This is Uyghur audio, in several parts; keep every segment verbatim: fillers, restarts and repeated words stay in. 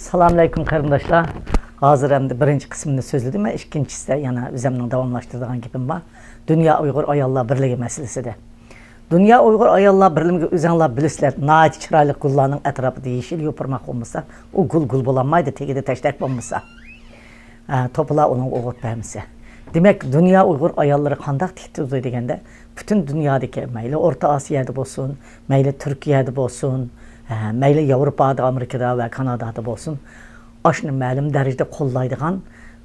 سالام ئەلەيكۇم قېرىنداشلار. ھازىر ئەمدى بىرىنچى قىسمىنى سۆزلىدىم، ئىككىنچىسىدە يەنە ئۆزۈمنىڭ داۋاملاشتۇرىدىغان گېپىم بار. دۇنيا ئۇيغۇر ئاياللار بىرلىكى مەسىلىسىدە. دۇنيا ئۇيغۇر ئاياللار بىرلىكى، ئۆزۈڭلار بىلىسىلەر، ناھايىتى چىرايلىق گۈللارنىڭ ئەتراپىدا يېشىل يوپۇرماق بولمىسا، ئۇ گۈل گۈل بولالمايدۇ، تېگىدە تەشتەك بولمىسا. ئە، توپىلار ئۇنىڭغا ئوغۇت بەرمىسە. دېمەك، دۇنيا ئۇيغۇر ئاياللىرى قانداق تىك تۇردى دېگەندە، پۈتۈن دۇنيادىكى، مەيلى ئورتا ئاسىيادا بولسۇن، مەيلى تۈركىيەدە بولسۇن، ئە، مەيلى ياۋروپادا، ئامېرىكىدا ۋە كانادادا بولسۇن، ئاشۇنى مەلۇم دەرىجىدە قوللايدىغان،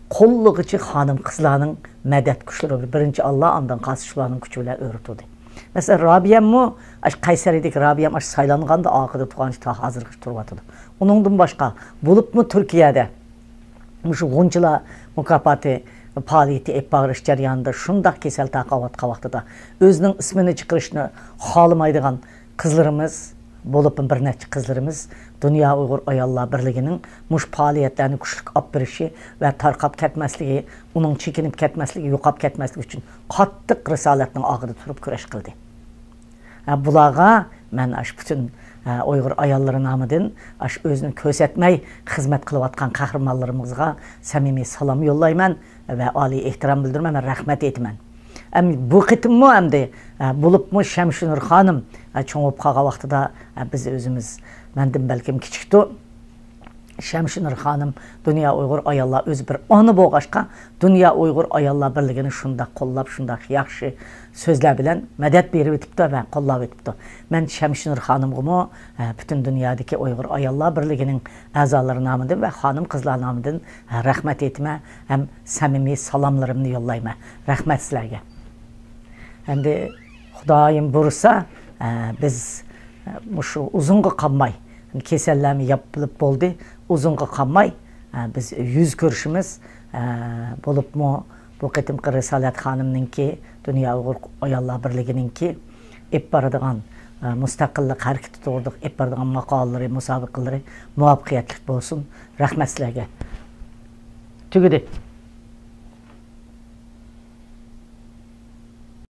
قوللىغۇچى خانىم-قىزلارنىڭ مەدەت كۈچلىرى بىلەن، بىرىنچى ئاللا، ئاندىن قالسا شۇلارنىڭ كۈچى بىلەن ئۆرە تۇردى. مەسىلەن، رابىيەممۇ ئاشۇ قەيسەرىدىكى رابىيەم ئاشۇ سايلانغاندا ئارقىدا تۇرغان تا ھازىرغىچە تۇرۇۋاتىدۇ. ئۇنىڭدىن باشقا، بولۇپمۇ تۈركىيەدە مۇشۇ غۇنچىلار مۇكاپاتى پائالىيىتى ئېلىپ بارۇش جەريانىدا شۇنداق كېسەل تارقاۋاتقان ۋاقتىدا ئۆزىنىڭ ئىسمىنى چىقىرىشنى خالىمايدىغان قىزلىرىمىز، بولۇپمۇ بىر نەچچە قىزلىرىمىز دۇنيا ئۇيغۇر ئاياللار بىرلىكىنىڭ مۇشۇ پائالىيەتلەرنى كۈچلۈك ئاپ بېرىشى ۋە تارقاپ كەتمەسلىكى، ئۇنىڭ چېكىنىپ كەتمەسلىكى، يوقاپ كەتمەسلىكى ئۈچۈن قاتتىق رىسالەتنىڭ ئالدىدا تۇرۇپ كۈرەش قىلدى. ھە، بۇلارغا مەن ئاشۇ پۈتۈن، ھە، ئۇيغۇر ئاياللىرى نامىدىن ئاشۇ ئۆزىنى كۆرسەتمەي خىزمەت قىلىۋاتقان قەھرىمانلىرىمىزغا سەمىمىي سالام يوللايمەن ۋە ئالىي ئېھتىرام بىلدۈرىمەن ۋە رەھمەت ئېيتىمەن. ئەم، بۇ قېتىممۇ ئەمدى، ھە، بولۇپمۇ شەمشىنۇر خانىم، ھە، چوڭ بولۇپ قالغان ۋاقتىدا، ھە، بىز ئۆزىمىز، مەندىن بەلكىم كىچىكتۇ. شەمشىنۇر خانىم دۇنيا ئۇيغۇر ئاياللار ئۆزى بىر ئانا بولغاچقا، دۇنيا ئۇيغۇر ئاياللار بىرلىكىنى شۇنداق قوللاپ، شۇنداق ياخشى سۆزلەر بىلەن مەدەت بېرىۋېتىپتۇ ۋە قوللاۋېتىپتۇ. مەن شەمشىنۇر خانىمغىمۇ، ھە، پۈتۈن دۇنيادىكى ئۇيغۇر ئاياللار بىرلىكىنىڭ ئەزالىرى نامىدىن ۋە خانىم-قىزلار نامىدىن، ھە، رەھمەت ئېيتىمەن ھەم سەمىمىي سالاملىرىمنى يوللايمەن. رەھمەت سىلەرگە. ئەمدى خۇدايىم بۇيرۇسا، ئە، بىز، ئە، مۇشۇ ئۇزۇنغا قالماي، كېسەللەرمۇ ياپىلىپ بولدى، ئۇزۇنغا قالماي، ئە، بىز يۈز كۆرۈشىمىز، ئە، بولۇپمۇ بۇ قېتىمقى رىسالەت خانىمنىڭكى، دۇنيا ئۇيغۇر ئاياللار بىرلىكىنىڭكى ئېلىپ بارىدىغان، ئە، مۇستەقىللىق ھەرىكىتى توغرىلىق ئېلىپ بارىدىغان ماقالىلىرى، مۇسابىقىلىرى مۇۋەپپەقىيەتلىك بولسۇن. رەھمەت سىلەرگە. تۈگىدى.